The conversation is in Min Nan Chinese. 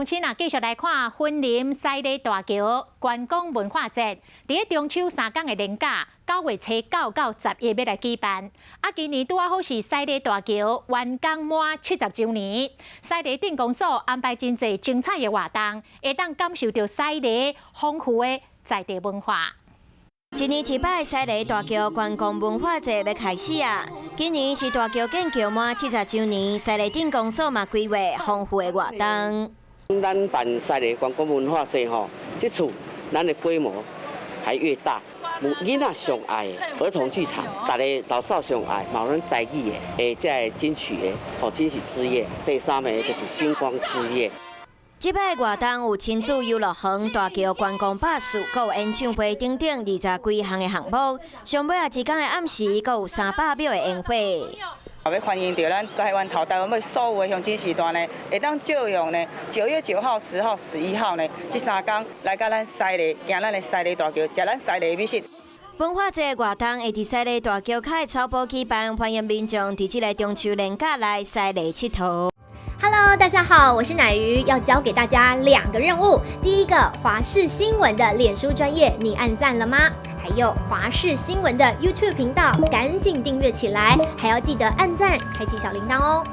親啊，繼續來看雲林西螺大橋觀光文化節，佇咧中秋3工的連假，9月初9到11欲來舉辦。啊，今年拄仔好是西螺大橋完工滿70週年，西螺鎮公所安排真濟精彩的活動，會當感受著西螺豐富的在地文化。一年一擺西螺大橋觀光文化節欲開始啊！今年是大橋建橋滿70週年，西螺鎮公所嘛規劃豐富的活動。咱辦西螺觀光文化節吼，這次咱的規模還越大。囡仔上愛的兒童劇場，逐个老少上愛，嘛有咱台語的，會這个金曲的，吼金曲之夜。第三个就是星光之夜。這擺活動有親子遊樂園、大橋觀光巴士，閣有演唱會等等20幾項的項目。上尾仔一工的暗時，閣有300秒的煙火。欲歡迎著咱台灣頭台灣尾所有的鄉親序大呢，會當借用呢9月9號、10號、11號呢，這3工來佮咱西螺行咱的西螺大橋，食咱西螺美食。文化節活動會佇西螺大橋跤的草埔舉辦，歡迎民眾佇這个中秋連假來西螺𨑨迌。 Hello，大家好，我是乃瑜，要交給大家兩個任務。第一個，華視新聞的臉書專頁，你按讚了嗎？還有華視新聞的 YouTube 頻道，趕緊訂閱起來，還要記得按讚，開啟小鈴鐺哦。